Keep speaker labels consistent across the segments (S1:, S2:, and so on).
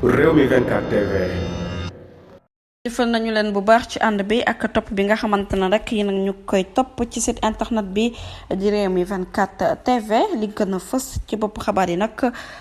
S1: Rewmi 24 TV.
S2: jëfal nañu leen bu baax ci ànd bi ak topp bi nga xamante ne rek yéen ñu koy topp ci site internet bi di Rewmi 24 TV li gën a fës ci bopp xabaar yi nag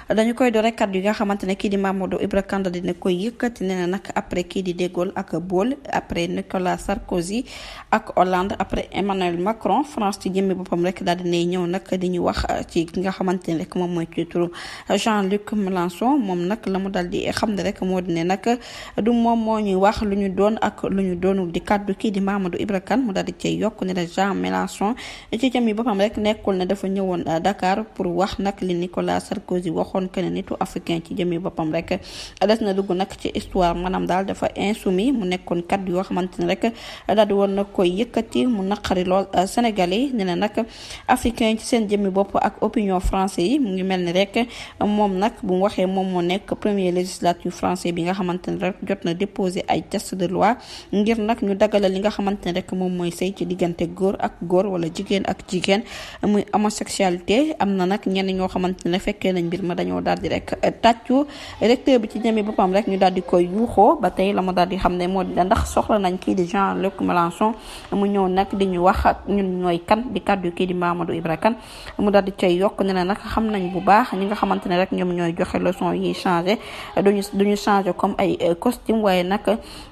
S2: dañu koy do rek kàddu yi nga xamante ne kii di Mamadou Ibra Kane dina koy yëkkati nee na nag après kii di De Gaulle ak Boll après Nicolas Sarkozy ak Hollande après Emmanuel Macron France ci jëmmi boppam rek daal dinay ñëw nag di ñu wax ci ki nga xamante ne rek moom mooy ci turu Jean-Luc Mélenchon moom nag la mu daal di xam ne rek moo di ne nag du moom moo ñuy wax lu ñu doon ak lu ñu doonul di kàddu kii di Mamadou Ibra Kane mu daal di cay yokk ne la Jean Mélenchon ci jëmmi boppam rek nekkul ne dafa ñëwoon Dakar pour wax nag li Nicolas Sarkozy waxoon que ne nitu africain ci jëmmi boppam rek des na dugg nag ci histoire maanaam daal dafa insoumis mu nekkoon kàddu yoo xamante ne rek daal di woon na koy yëkkati mu naqari lool Sénégalais yi ne na nag africain ci seen jëmmi bopp ak opinion français yi mu ngi mel ni rek moom nag bu mu waxee moom moo nekk premier législature français bi nga xamante ne rek jot na déposer ay texte de loi ngir nag ñu dagale li nga xamante ne rek moom mooy sëy ci diggante góor ak góor wala jigéen ak jigéen muy homosexualité am na nag ñenn ñoo xamante ne fekkee nañ mbir ma dañoo daal di rek tàccu recteur bi ci jëmmi boppam rek ñu daal di koy yuuxoo ba tey la mu daal di xam ne moo di ndax soxla nañ kii di Jean-Luc Mélenchon mu ñëw nag di ñu wax ñun ñooy kan di kàddu kii di Mamadou Ibra Kane mu daal di cay yokk ne nag xam nañ bu baax ñi nga xamante ne rek ñoom ñooy joxe leçon yi changé duñu changé comme ay costume waaye nag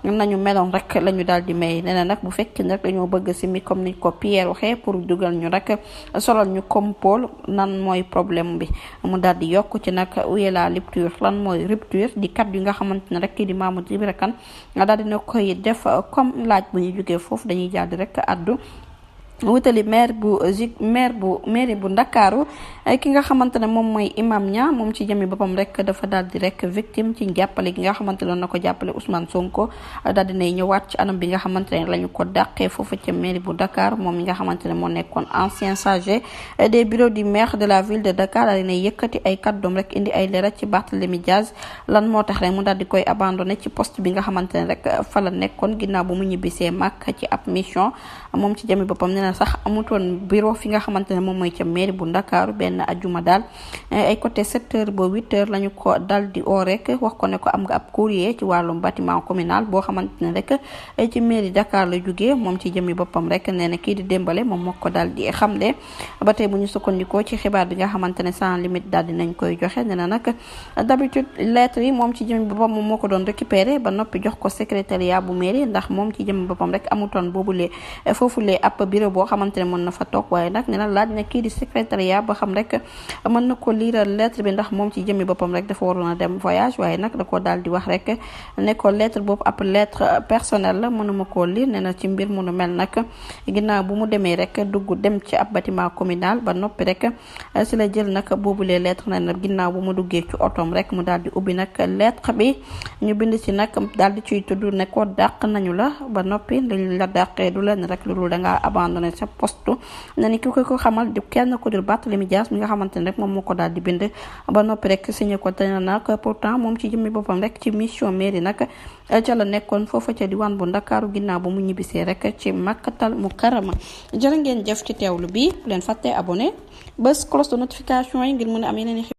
S2: nañu meloon rek la ñu daal di may nee na nag bu fekkee nag dañoo bëgg simi comme ni ko Pierre waxee pour dugal ñu rek solal ñu comme Paul nan mooy problème bi mu daal di yokk ci nag uye la rupture lan mooy rupture di kat yu nga xamante ne rek kii di Mamadou Ibra Kane daal dina koy def comme laaj bu ñu jógee foofu dañuy jàdd rek addu wutali mairie bu Ndakaaru ki nga xamante ne moom mooy Imam Niang moom ci jëmmi boppam rek dafa daal di rek victime ci jàppale gi nga xamante ne na ko jàppale Ousmane Sonko daal dinay ñëwaat ci anam bi nga xamante ne la ñu ko dàqee foofu ca mairie bu Dakar moom mi nga xamante ne moo nekkoon ancien chargé des bureaux du maire de la ville de Dakar daal dinay yëkkati ay kàddoom rek indi ay leeral ci Barthélémy Diaz lan moo tax rek mu daal di koy abandonné ci poste bi nga xamante ne rek fa la nekkoon ginnaaw bu mu ñibbisee màkk ci ab mission moom ci jëmmi boppam sax amutoon bureau fi nga xamante ne moom mooy ca mairie bu Ndakaaru benn ajuma daal ay côté 7h ba 8h lañu ko dal di oo rek wax ko ne ko am nga ab courrier ci wàllum bâtiment communal boo xamante ne rek ci mairie Dakar la jógee moom ci jëmmi boppam rek nee na kii di Dembélé moom moo ko daal di xamle ba tey bu ñu sukkandikoo ci xibaar bi nga xamante ne sans limite daal di nañ koy joxe nee na nag d'habitude lettre yi moom ci jëmmi boppam moom moo ko doon récupérer ba noppi jox ko secrétariat bu mairie ndax moom ci jëmmi boppam rek amutoon boobulee foofulee ab bureau boo xamante ne mën na fa toog waaye nag nee na laaj na kii di secrétariat ba xam rek mën na ko liiral lettre bi ndax moom ci jëmmi boppam rek dafa waroon a dem voyage waaye nag da koo daal di wax rek ne ko lettre boobu ab lettre personnelle la mënuma koo lire nee na ci mbir mu nu mel nag ginnaaw bu mu demee rek dugg dem ci ab bâtiment communal ba noppi rek si la jël nag boobulee lettre nee na ginnaaw bu mu duggee ci otoom rek mu daal di ubbi nag lettre bi ñu bind ci nag daal di ciy tudd ne ko dàq nañu la ba noppi lañ la dàqee du leen rek lu dul da ngaa abandonné sa poste na ni ki ko xamal di kenn ko dul Barthélémy Dias mi nga xamante ne rek moom moo ko daal di bind ba noppi rek signé ko te nag pourtant moom ci jëmmi boppam rek ci mission mairie nag ca la nekkoon foofa ca diwaan bu Ndakaaru ginnaaw bu mu ñibbisee rek ci Makkatal Mukarrama jërë ngeen jëf ci teewlu bi bu leen fàttee abonné bés cloche de notification yi ngir mën a am yeneen